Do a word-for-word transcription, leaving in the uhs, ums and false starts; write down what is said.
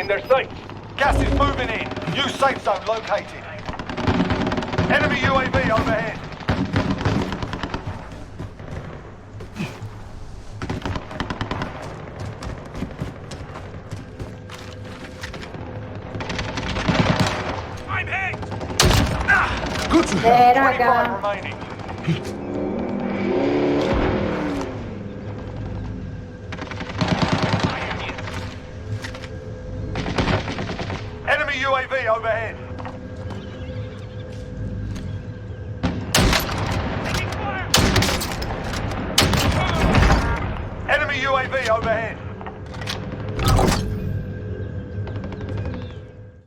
Their sights. Gas is moving in. New safe zone located. Enemy U A V overhead. I'm hit. Good to have. Eh, raga. Remaining. Enemy U A V overhead. Enemy U A V overhead.